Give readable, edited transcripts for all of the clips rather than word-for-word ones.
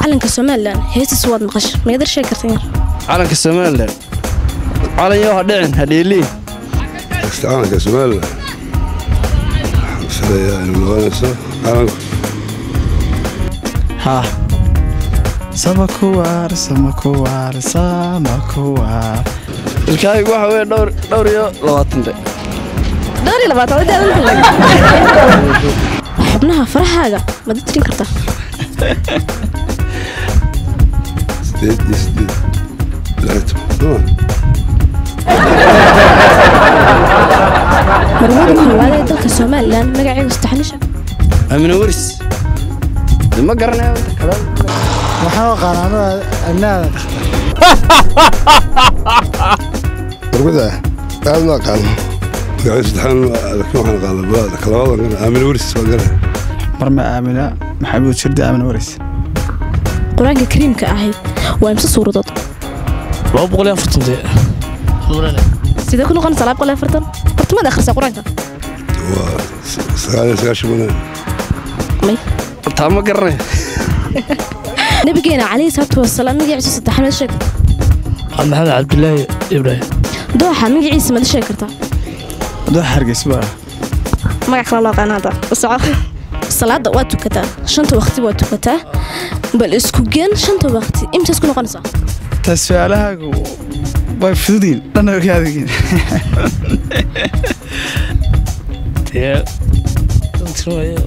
Calanka Somaliland heestiisa waad maqashay, ma idar sheegi kartaa yar? Calanka Somaliland, calan yoo ha dhicin hadheeliin. Calanka Somaliland waxaan filayaa inuu noqonayso calanku Haa, sama kuwaar, sama kuwaar, sama kuwaar. Ilkahaygu waxa weeye dhowr iyo labaatan de. 24 wadaad inta lag. Xubnaha farahaaga ma tirin kartaa? 8 iyo 8, 16, soma. Marwada koowaad ee dalka Somaliland magaceegu saddexnisha? Amina Waris. De ma garanayo inta kale. Waxaan u aqaanaa anugu Amnaada Dhakhtar. Marwada aad ma aqaano magaciisa saddexaan, laakiin waxaan aqaana kalabaad. Aamin Waris waa gara. Marma Aamina Maxamuud Shirdi, Aamina Waris. Qur-aanka kariimka ahi waa imse suuradood? 240 dee. Sidee ku noqonaysaa 240? Horta maad akhrisaa qur-aanka? Waa 99 mana. May. Taa ma garanayo. Nabigeena calayhi salaatu wasalaam magaciisa saddexaad sheeg. Maxamed Cabdilaahi Ibraahim. Dooxa magaciisa maad sheegi kartaa? Dooxa Hargeysa baa. Magac kale loo aqaana hadda u soco. Salaada waad tukataa, shanta waqti waad tukataa, bal isku geen shanta waqti imtaas ku noqonaysaa? Taa su-aalahaagu way fududiin dhanna way ka adagyiin. Dee tirmaayo.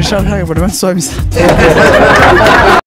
Insha Allah badhmaan soo imisa.